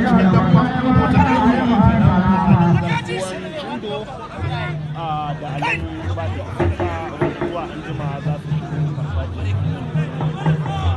Cikin dabban motar da ake yi kenan tsakanin garkuwar Chindo da Alin ba da Isaka, wanda zuwa anjima za su shigo farfajiyar kafin.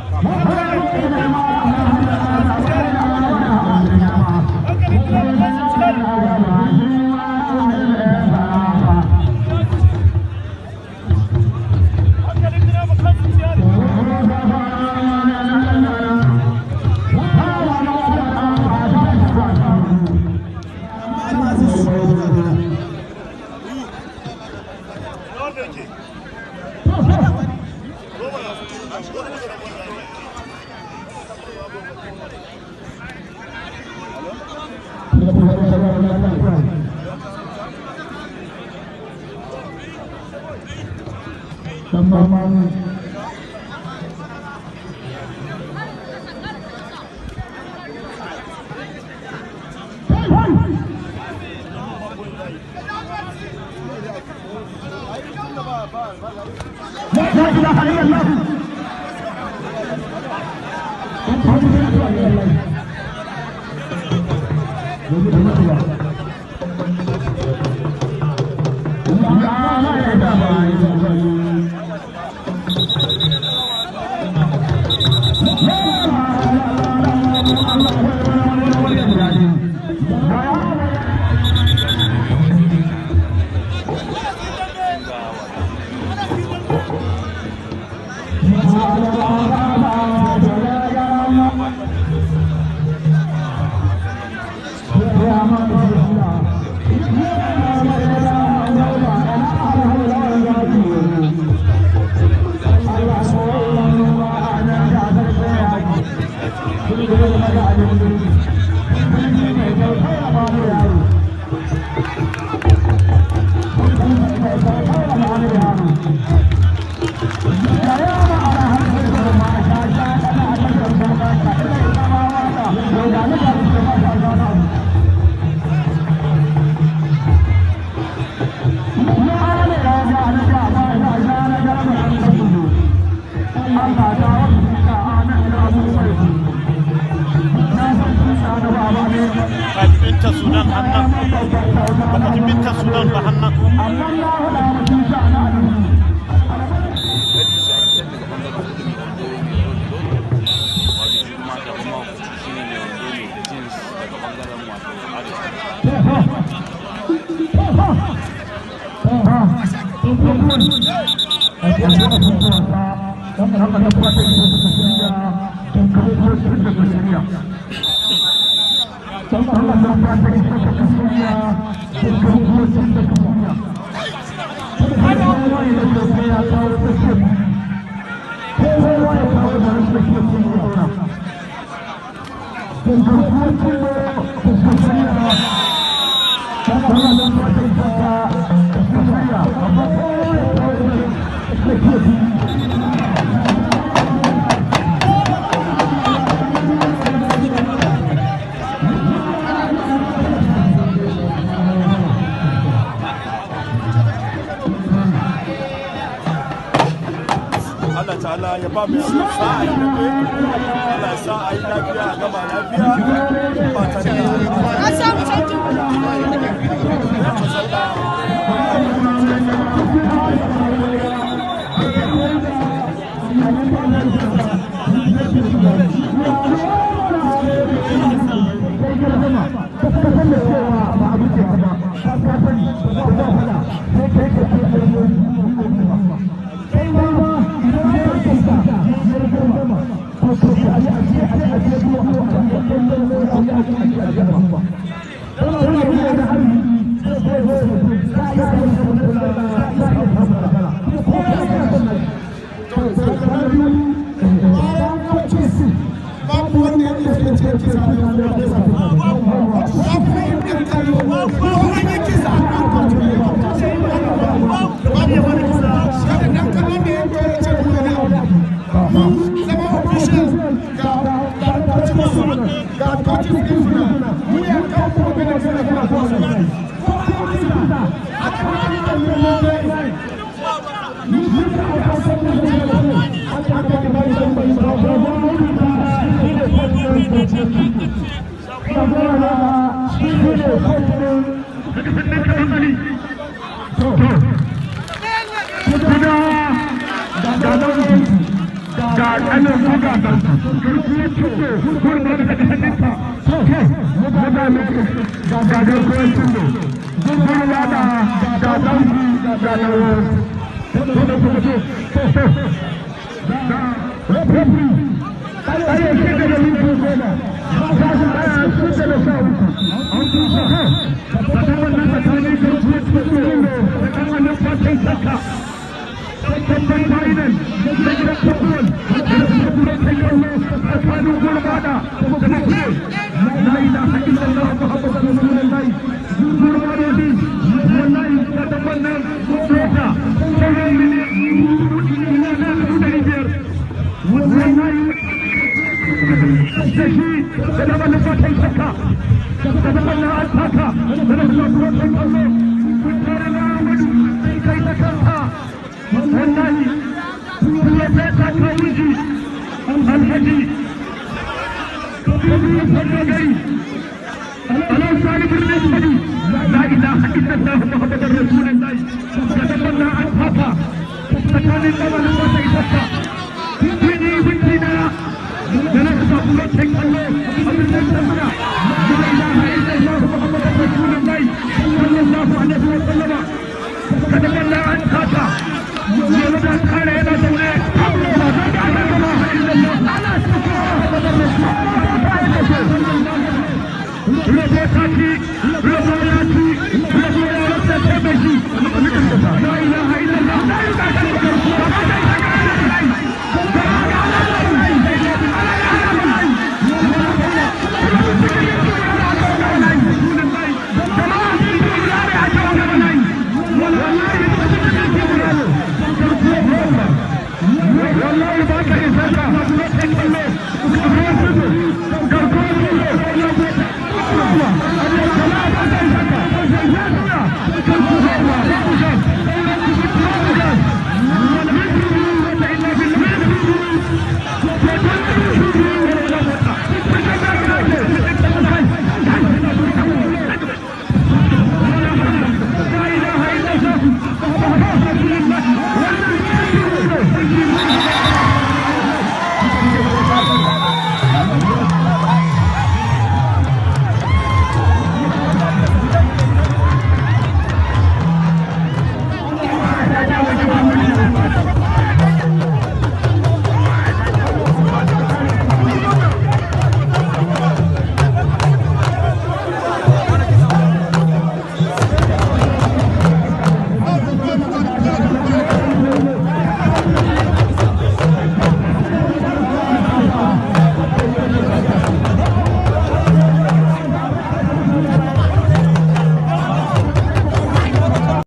لا إله إلا الله. Kaji Binta Sudan hannan, baka ji Binta Sudan ba hannan. Daga bangaren kudu, mai wando mai lodi wato shi kuma da kuma shine mai wando mai da jeans daga bangaren wato arewa. Allah ta'ala ya ba mu sa'a yi dabe, Allah ya sa a yi lafiya a gama lafiya ba tare da An samu canjin. Babu wanda ya ce ce kisa ne babu, ɗan kallo ko an yi kisa an kotu ne babu. Kada ɗan kallon da ya ce wani abu, mu zama official ga daraktoci masu. Ga coaches din suna mu ya kawo kuma da suna kuma zuwa. A kan Ga kanin buga garkuwar Cindo, gurma daga hannunka mutane, ga garkuwar Cindo, gurma da ga dangi ga nawo da kuma ce referee tsaye 6:10, za su tsaya 6:13 an kusa tsakanin wannan, tsakanin garkuwar Cindo da kan wannan fatan saka babban final da gidan football da kuma kai kallo tsakanin Gurmada da na kure. La ilaha illallah Muhammadur Rasulullah. Gurmada ne wallahi da dabban nan mota sauran miliyan 500 wallahi da shi da dabban nan fatan saka da dabban nan an taka da na kuma kai kallo tare na Amadu kai ta kanka wallahi. Profesa Kawuji Alhaji Gari Alau Sani Birnin Kudu. La ilaha illallah Muhammadur Rasulullah. Ga dabban nan an taka tsakanin dabalin wata isassa kun yi binci na da na kusa kuma kai kallo a birnin Katsina. La ilaha illallah Muhammadur Rasulullah sallallahu alaihi wa sallama. Ga dabban nan an taka, yanzu da kare yana zaune. La ilaha illallah. Rabo taki.